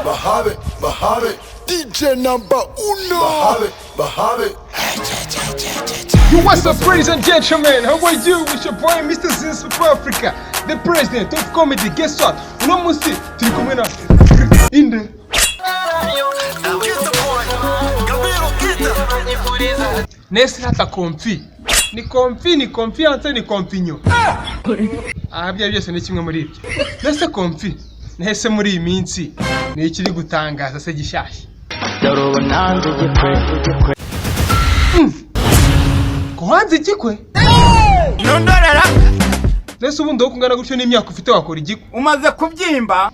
Bahabe, Bahabe, DJ number uno. Bahabe, Bahabe. Yo, what's up, ladies and gentlemen? How are you? It's your boy, Mr. Zinzi from Africa, the president of comedy. Guess what? Uno munsi turi kumwe na inde? Get the boy. Gabiro, get the. Nesi hata Komfi. Ni Komfi, ni confiance, ni konfinyo. Aha bya byose ni kimwe muri ibyo. Nese Komfi, nese muri iyi minsi ni ikiri gutangaza se gishyashya? Dore ubu nanze igikwe. Ko hanze igikwe? Nundorera. Nese ubundi wowe kungana gutyo n'imyaka ufite wakora igikwe? Umaze kubyimba.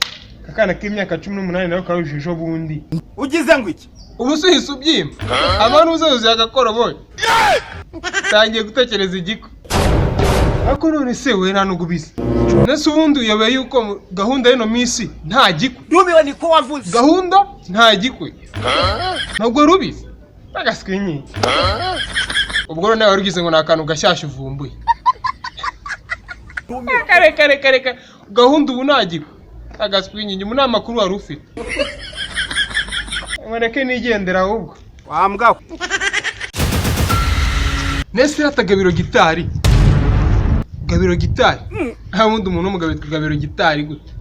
Akana k'imyaka 18 nawe karujije ejo bundi. Ugize ngo iki? Ubu se uhise ubyimba, abantu uzazuye agakoroboyi, tangiye gutekereza igikwe. Ariko none se we nta nubwo ubizi? Nese ubundi uyobewe yuko gahunda y'ino minsi nta gikwe? Ndumiwe, niko wavuze. Gahunda nta gikwe, ntabwo wari ubizi? Agaswinyi. Ubwo rero nawe wari ugize ngo ni akantu gashyashya uvumbuye. Kare kare kare kare, gahunda ubu nta gikwe. Agaswinyi, ubu ni amakuru wari ufite. Mureke nigendera ahubwo. Wambwa we. Nese yata Gabiro Gitari, Gabiro Gitari, nta wundi muntu w'umugabo witwa Gabiro Gitari gute?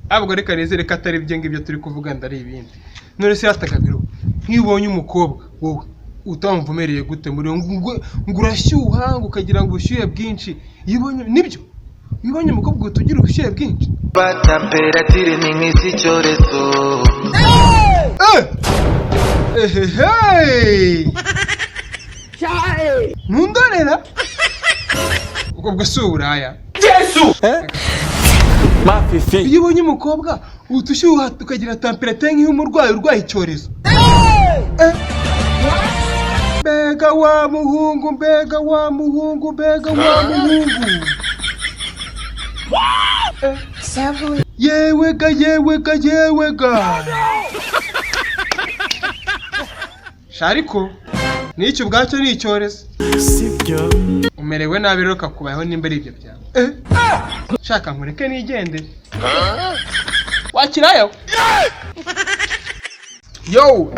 Ahubwo reka nizere ko atari ibyo ngibyo turi kuvuga, ndari ibindi. None se yata Gabiro, nk'iyo ubonye umukobwa wowe utamvumereye gute muri ngo urashyuha, ngo ukagira ngo ubushyuhe bwinshi? Iyo ubonye, nibyo, iyo ubonye umukobwa uhita ugira ubushyuhe bwinshi? Temperature ni nk'iz'icyorezo. Eh! Ehehe! Ntundorera? Ubwo si uburaya? Mafifi. Iyo ubonye umukobwa uhita ushyuha, ukagira temperature nk'iy'umurwayi urwaye icyorezo. Eh! Mbega wa muhungu, mbega wa muhungu, mbega wa muhungu! Eh! Yewe ga, yewe ga, yewe ga! Sha, ariko n'icyo ubwacyo ni icyorezo. Sibyo. Umerewe nabi rero, kakubayeho nimba ari ibyo byawe. Eh! Shaka nkureke nigendere. Wakirayo. Yo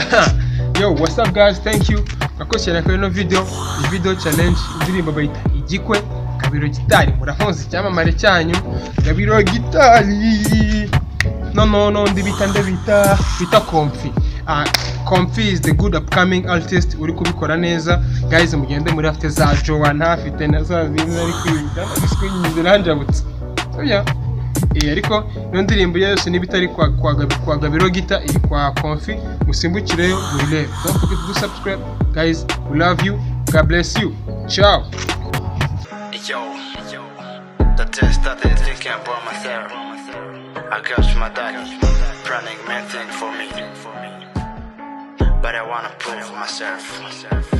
yo, what's up guys? Thank you, mwakoze cyane kuri ino video, iyi video challenge. Indirimbo bayita Igikwe, Gabiro Gitari. Muramuzi, icyamamare cyanyu Gabiro Gitari. No no no, ndi bita nde? Bita Komfi. Ah, Komfi is the good upcoming artist uri kubikora neza. Guys, mugende muri afite za Joanna, afite na za zindi ari kwiga biswi nanjabutse oya. Eh, ariko iyo ndirimbo yose niba itari kwa Gabiro Gita, iri kwa Komfi, musimbukireyo muyirebe. Don't forget to do subscribe, guys. We love you. God bless you. Ciao. Yo, the day started thinking about myself. I got my daddy planning many things for me, but I wanna prove myself.